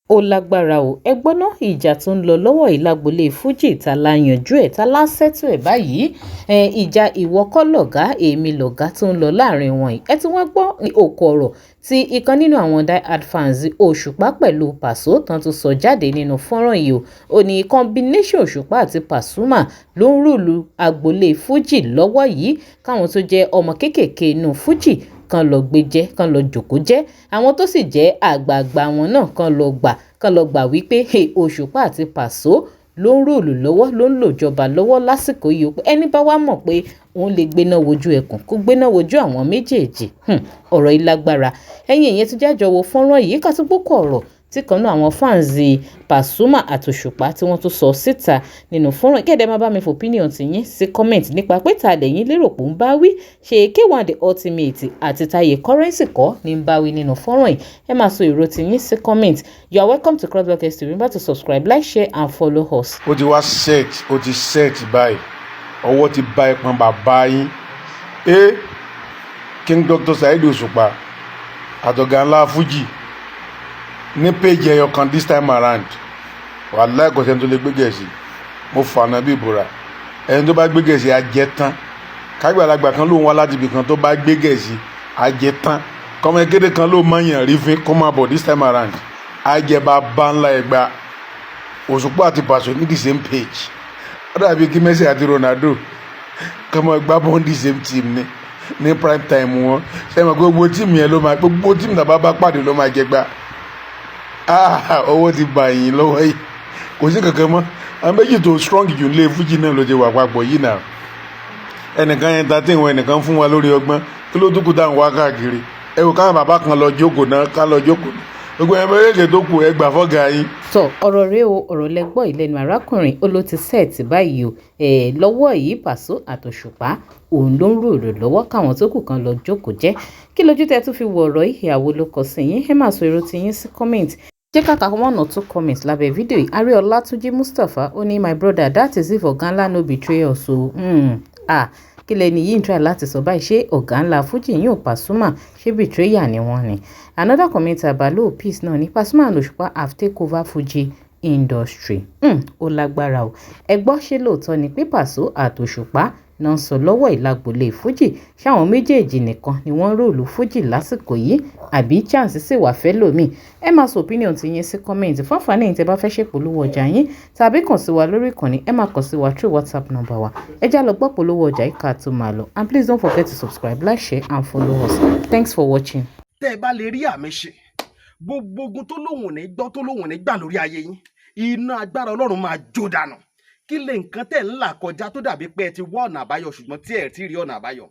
Ó lágbára o. Ẹ gbọ́ ná, ìjà tó ń lọ lọ́wọ́ yìí lágboolé Fuji, ta la yanjú ẹ̀, ta la settle ẹ̀ báyìí? Ìjà ìwọ kọ́ lọ̀gá, èmi lọ̀gá tó ń lọ láàrin wọn yìí. Ẹ tún wá gbọ́ òkú ọ̀rọ̀ tí ìkan nínú àwọn die hard fans Òṣùpá pẹ̀lú Pàsó tán tún sọ jáde nínú fọ́nrán yìí o. Ó ní combination Òṣùpá àti Pasuma ló ń rule agboolé Fuji lọ́wọ́ yìí, káwọn tó jẹ́ ọmọ kéékèèké inú Fuji kan lọ gbé jẹ́, kan lọ jòkó jẹ́, àwọn tó sì jẹ́ àgbààgbà wọn náà kan lọ gbà wípé Òṣùpá àti Pàsó ló ń rule lọ́wọ́, ló ń lòjọba lọ́wọ́ lásìkò yìí, pé ẹni bá wá mọ̀ pé òun lè gbéná wojú ẹkùn, kó gbéná wojú àwọn méjèèjì. Ọ̀rọ̀ yìí lágbára. Ẹ̀yin èèyàn ti jájọ wo fọ́nrán yìí, ká tún gbókò ọ̀rọ̀ tí kan náà àwọn fans Pasuma àtòṣùpá tí wọ́n tún sọ síta nínú fọ́nrán. Kẹ́ẹ̀dẹ́ máa bá mi fò opinion ti yín sí comment nípa pé ta lẹ́yìn lérò pé ń bá wí. Ṣe K1 The Ultimate àti Taye Currency kọ́ ní ń bá wí nínú fọ́nrán yìí? Ẹ máa sọ èrò ti yín sí comment. You are welcome to CrossBlog TV. Remember to subscribe, like, share and follow us. Ó ti wá set, ó ti set báyìí. Ọwọ́ ti bá ẹpọn bàbá yín ẹ, King Dr. Saheed Òṣùpá àtọ̀gá ńlá Fuji ní page ẹyọ kan this time around. Wàláì, kò sẹ́ni tó lè gbé gẹ̀ẹ́sì. Mo fànà bí ìbúra, ẹni tó bá gbé gẹ̀ẹ́sì á jẹ tán. Kágbàlagbà kan ló ń wá láti ibì kan, tó bá gbé gẹ̀ẹ́sì á jẹ tán. Kọ́mọ kéde kan ló mọ̀yàn rí fín, kó máa bọ̀. This time around, á jẹ bá bá ńlá ẹgbà. Òṣùpá àti Pàṣọ ní the same page, ó dàbí kí Messi àti Ronaldo kọ́mọ gbá bọ́ ní the same team ní prime time wọn. Ṣé mo gbogbo team yẹn ló máa, gbogbo team náà bá pàdé ló máa jẹ gbá. Ah, owó ti bà yín lọ́wọ́ yìí, kò sí kankan mọ́. Àwọn méjì tó strong jù nílé Fújì náà ló ti wà papọ̀ yìí náà. Ẹnìkan entertain wọn, ẹnìkan fún wa lórí ọgbọ́n. Kí ló dúkù táwọn wá káàkiri? Ẹ wò káwọn bàbá kan lọ jókòó náà, ká lọ jókòó náà. Gbogbo ẹ̀ méjèèjì tó kù, ẹ gbà fọ́gà yín. Tọ, ọ̀rọ̀ rẹ o. Ọ̀rọ̀ lẹ́gbọ́ ìlẹ́nu arákùnrin. Ó ló ti set báyìí o. Lọ́wọ́ yìí, Pàsó àtòṣùpá òun ló ń rule lọ́wọ́, káwọn tó kù kan lọ jókòó jẹ́. Kí lójú tẹ́ tún fi wo ọ̀rọ̀ yìí? Ìyàwó ló kọ sí yín? Ẹ máa sọ èrò tí yín sí comment. Jẹ́ ká ka one or two comments lábẹ́ fídíò yìí. Àrí Ọlátúnjí Mustapha, ó ní, "My brother, that is if Ọ̀gá Ńlá no betray us o." Ah, kí lẹni yìí ń try láti sọ báyìí? Ṣé Ọ̀gá Ńlá Fuji yìí ò Pasuma, ṣé betrayer ni wọ́n ni? Another commenter, Balo Peace náà ní, "Pasuma and Òṣùpá have take over Fuji industry." Ó lágbára o. Ẹ gbọ́, ṣé lóòótọ́ ni pé Pàsó àtòṣùpá náà ń sọ lọ́wọ́ ìlágbolé Fuji? Ṣáwọn méjèèjì nìkan ni wọ́n rule Fuji lásìkò yìí, àbí chance sì wà fẹ́ lómi? Ẹ máa sọ opinion ti yín sí comment. Fún àǹfààní yìí, tẹ́ bá fẹ́ ṣèpolówó ọjà yín tàbí kàn sí wa lórí ìkànnì, ẹ máa kàn sí wa through WhatsApp number wa. Ẹ já lọ gbọ́ polówó ọjà yìí ká tó máa lọ. And please don't forget to subscribe, like, share and follow us. Thanks for watching. Tẹ́ ẹ bá lè rí àmì ṣe, gbogbo ogun tó lóhùn ní gbọ́, tó lóhùn ní gbà lórí ayé yín, iná agbára Ọlọ́run máa jó dànù. Kí lè nǹkan tẹ̀ ń là kọjá tó dàbí pé ẹ ti wá ọ̀nà àbáyọ, ṣùgbọ́n tí ẹ ti rí ọ̀nà àbáyọ?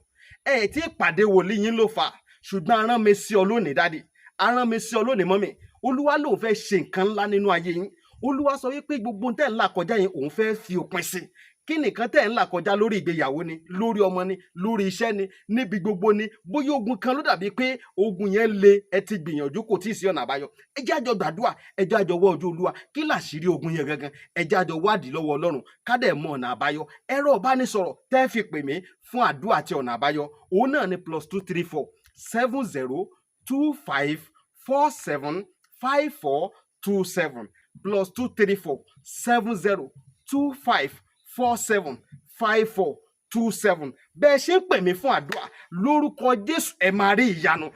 Ẹ ti pàdé wòlíì yín ló fà, ṣùgbọ́n arán mi sí ọ lónìí, daddy, arán mi sí ọ lónìí, mummy. Olúwa lòun fẹ́ ṣe nǹkan ńlá nínú ayé yín. Olúwa sọ wípé gbogbo tẹ̀ ń là kọjá yẹn, òun fẹ́ fi òpin sí. Kí nìkan tẹ̀ ń là kọjá? Lórí ìgbéyàwó ni, lórí ọmọ ni, lórí iṣẹ́ ni, níbi gbogbo ni. Bóyá ogun kan ló dàbí pé ogun yẹn le, ẹ ti gbìyànjú, kò tí ì sí ọ̀nà àbáyọ. Ẹ jẹ́ àjọ gbàdúrà, ẹ jẹ́ àjọ wọ́ ojú Olúwa. Kí làṣírí ogun yẹn gangan? Ẹ jẹ́ àjọ wádìí lọ́wọ́ Ọlọ́run, ká dẹ̀ mọ ọ̀nà àbáyọ. Ẹ̀rọ ìbánisọ̀rọ̀ tẹ́ fi pè mí fún àdúrà àti ọ̀nà àbáyọ, òun náà ni +234 70 25 47 54 27, +234 70 25 47 54 27. Bẹ́ẹ̀ ṣe ń pè mí fún àdúrà, lórúkọ Jésù, ẹ máa rí ìyanu.